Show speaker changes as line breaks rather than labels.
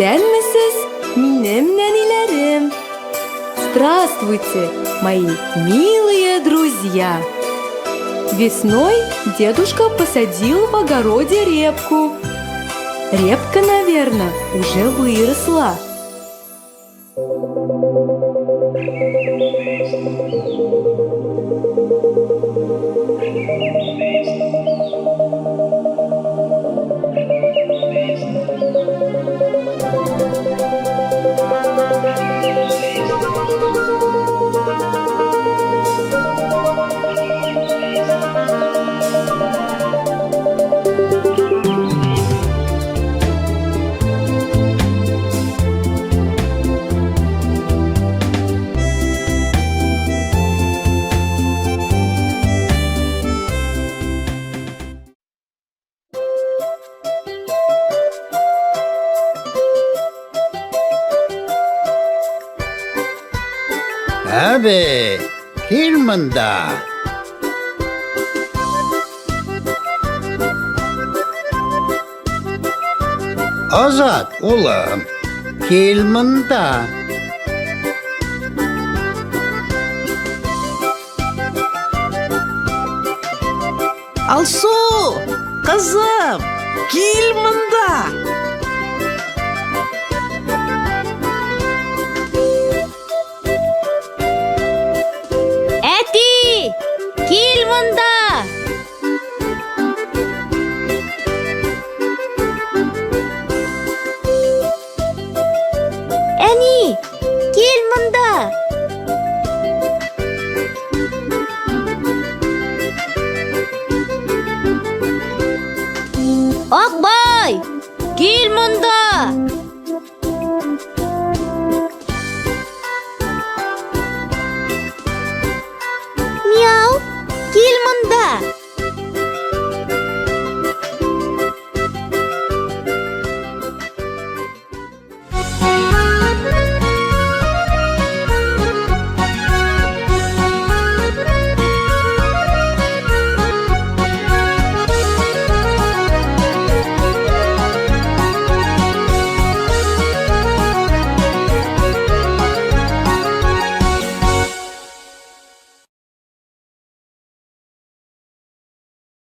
Исәнмесез, минем нәниләрем! Здравствуйте, мои милые друзья! Весной дедушка посадил в огороде репку. Репка, наверное, уже выросла.
Әби, кил монда. Азат, улым, кил монда.
Алсу, кызым, кил монда.
Әти, кил монда. Әни, кил монда. Акбай, кил монда. Мяу, кил монда.